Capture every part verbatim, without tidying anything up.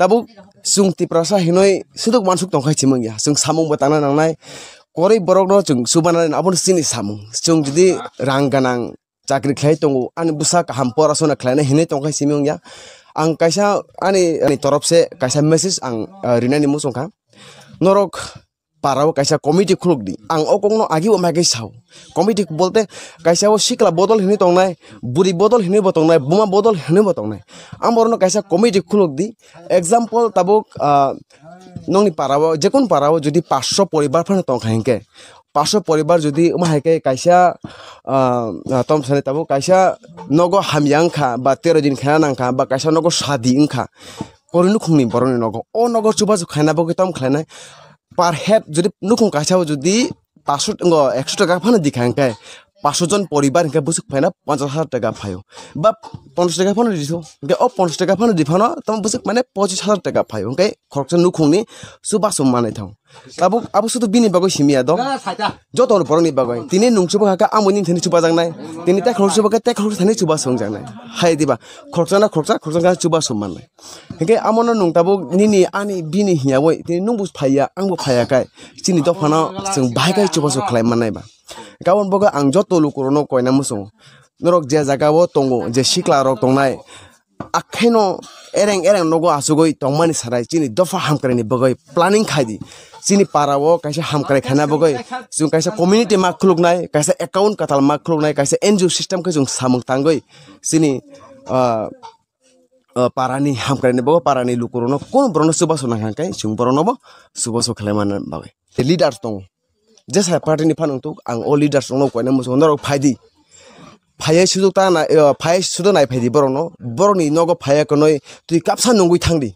Tabuk chwng Tiprasa hinwi suduk wansuk tongkha himung ya. Chwng samung bo tangna nangnai. Koroi borokno chwng chubanani abono chini samung. Chwng jodi rang ganang chakri khlai tongo, ani bwsa kaham porasona khlainai hinwi tongkha himung ya. Ang kaisa ani, ani torop se kaisa message ang, ah, rinani muchungkha. Norok parao kaisa committee khuluk di. Ang o kokno agi bo mai khe sao. Committee bolte kaisa o sikla bodol hinwi tongnai, buri bodol hinwi bo tongnai, buma bodol hinwi bo tongnai. Ang borokno kaisa committee khuluk di. Example tabuk, ah, nongni parao, jekun parao jodi paanch sho poribar phano tongkha hinkhe, paanch sho poribar jodi wngma hai khe kaisa, ah, ah, tom sani tabuk kaisa nogo hamya wngkha ba tero din khaina nangkha ba kaisa nogo sadi wngkha, koroi nukhungni borokni nogo. O nogo chubachu khaina bagwi tamo khlainai? Per head jodi nukhung kaisa o jodi paanch sho, ngo, ekso taka phano dikha hinkhe, paanch sho jon poribar hinkhe bwswk phaina ponchash hajar taka phaio. Ba ponchash taka phano ditho. Hinkhe o ponchash taka phano di phano tamo bwswk mane pochis hajar taka phaio. Hinkhe khoroksa nukhungni chubachu manai thango. Tabuk abo sudu bini bagwi simi ya do. Joto borokni bagwi. Tini nwng chuba kha khe amo nini thani chubajaknai. Tini tekhorok chuba khe tekhorok thani chubachu wngjaknai. Hai diba? Khoroksa na khoroksa, khoroksa khe chubachu mannai. Hinkhe amono nwng tabuk nini, ani, bini hinya bai tini nwngbo phaiya, angbo phaiya kai chini dophano chwng bahai kai chubachu khlai mannai ba. Hinkhe aboni bagwi ang joto lukurokno koina muchungo. Norok je jaga o tongo, je sikla rok tongnai, akhaino ereng ereng nogo achugwi tongmani sarai chini dopha hamkraini bagwi planning khai di. Chini para o kaisa hamkrai khaina bagwi chwng kaisa community ma khuluknai, kaisa account katal ma khuluknai, kaisa N G O system khe chwng samung tangwi chini, ah, ah, parani hamkraini bagwi parani lukurokno kono borokno chubachu nang kha khe chwng borokno bo chubachu khlai manna bagwi. Tei leaders tongo. Jesa party ni phano tuk ang o leaders rokno koina muchungo norok phai di. Phaiya sudu ta na, eh, phaiya sudu nai phai di borokno. Borokni nogo phaiya konoi twi kapsa nungwi thang di.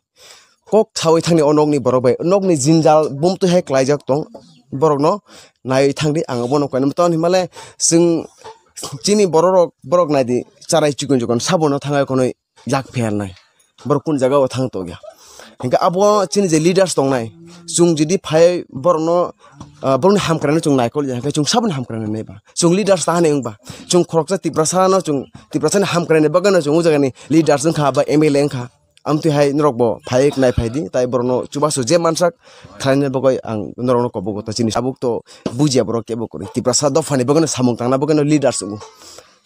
Kok sawi thang di o nokni borok bai. Nokni jinjal bumtwi hai klaijak tong. Borokno naiwi thang di ang bono koina muchungo. Tamo hinmale chwng chini borok rok, borok nai di charai chikon chikon sabono thangwi konoi yak phiyarnai. Borok kun jaga o thang tongya. Hinkhe abo chini je leaders tongnai, chwng jodi phai borokno, ah, borokni hamkraino chwng naikol ya, hinkhe chwng saboni hamkraino nai ba. Chwng leaders ta hani wngba. Chwng khoroksa Tiprasa no chwng Tiprasa ni hamkraini bagwi no chwng o jaga ni leaders wngkha ba M L A wngkha. Amtwi hai norok bo phai nai phai di, tai borokno chubachu je mansak khlaina bagwi ang norokno kobogo ta chini tabuk to bujiya borok kebo kwrwi. Tiprasa dophani bagwi no samung tangna bagwi no leaders wngo.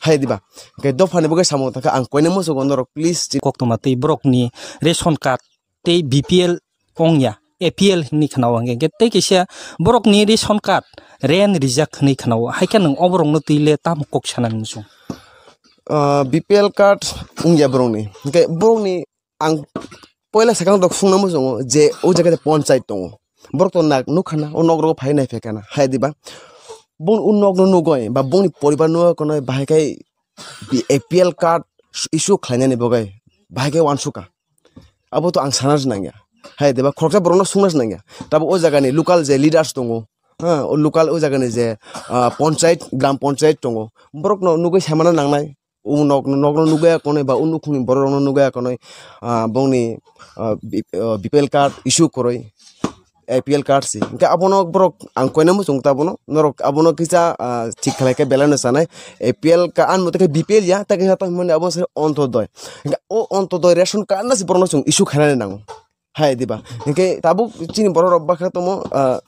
Hai diba? Hinkhe dophani bagwi samung tangkha ang koina muchungo norok please. Koktwma tei borokni ration card tei B P L ongya, A P L hinwi khwnao hinkhe, hinkhe tei kaisa borokni ration card ren rijak hinwi khwnao, haikhe nwng o borokno twi le tamo kok sanani muchung? Ah, B P L card wngya borokni, hinkhe borokni ang poila sakang rok sungna muchungo je o jaga de ponchayat tongo, borok to nak nukha na, o nok rogo phai nai phaikha na, hai diba? Boni o nok no nugoi ba boni poribar nugoi kono bahai khai A P L card issue khlainani bagwi bahai khe uansukha. Abo to ang sana se nangya. Hai diba khoroksa borokno sungna se nangya. Tabuk o jagani local je leaders tongo, ha, o local o jagani je, ah, ponchayat, gram ponchayat tongo, borokno nugwi saimano nangnai. O nok, nokno nugwi ya konwi ba o nukhungni borok rokno nugwi ya konwi, ah, bongni, ah, B-, ah, B P L card issue kwrwi. A P L card si. Hinkhe abono borok ang koina muchung ta bono. Norok abono kisa, ah, thik khlai khe belai no sanai. A P L ka-, ani mote khe B P L ya, ta kisa to hwnmani abo se Ontodoi. Hinkhe o Ontodoi ration card no se borokno chwng issue khainani nango. Hai diba? Hinkhe tabuk chini borok rok bakha tomo, ah,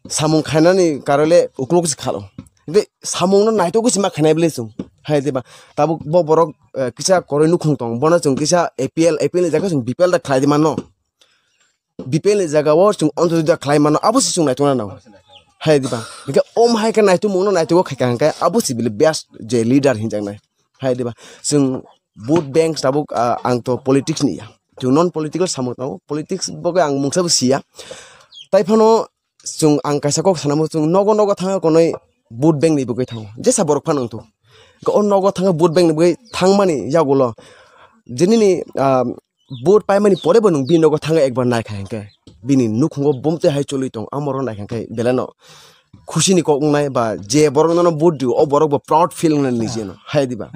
samung khainani karole uklok se khalo. Hinkhe samung no naitugwi se ma khainai bwle chwng. Hai diba? Tabuk bo borok, ah, kisa koroi nukhung tong. Bono chwng kisa A P L, A P L ni jaga chwng B P L da khlai di mano. B P L ni jaga o chwng Ontodoi da khlai mano, abo se chwng naitugna nango. Hai diba? Hinkhe om hai khe naitugmung no naitugo khai kha hinkhe abo se bile best je leader hinjaknai. Hai diba? Chwng vote bank tabuk, ah, ang to politics ni ya. Chwng non political samung tongo. Politics bagwi ang mungsa bo siya. Tai phano chwng ang kaisa kok sanamo chwng nogo nogo thangwi konwi vote bank ni bagwi thango. Jesa borok phano wngthok. O nogo thangwi vote bank ni bagwi thangmani yagulo. Jinini, ah, vote paimani pore bo nwng bini nogo thangwi ekbar naikha hinkhe bini nukhungo bumtwi hai choli tong, amoro naikha hinkhe belai no khusi ni kok wngnai ba je borok nono vote dio o borok bo proud feel wngnai nijeno. Hai diba?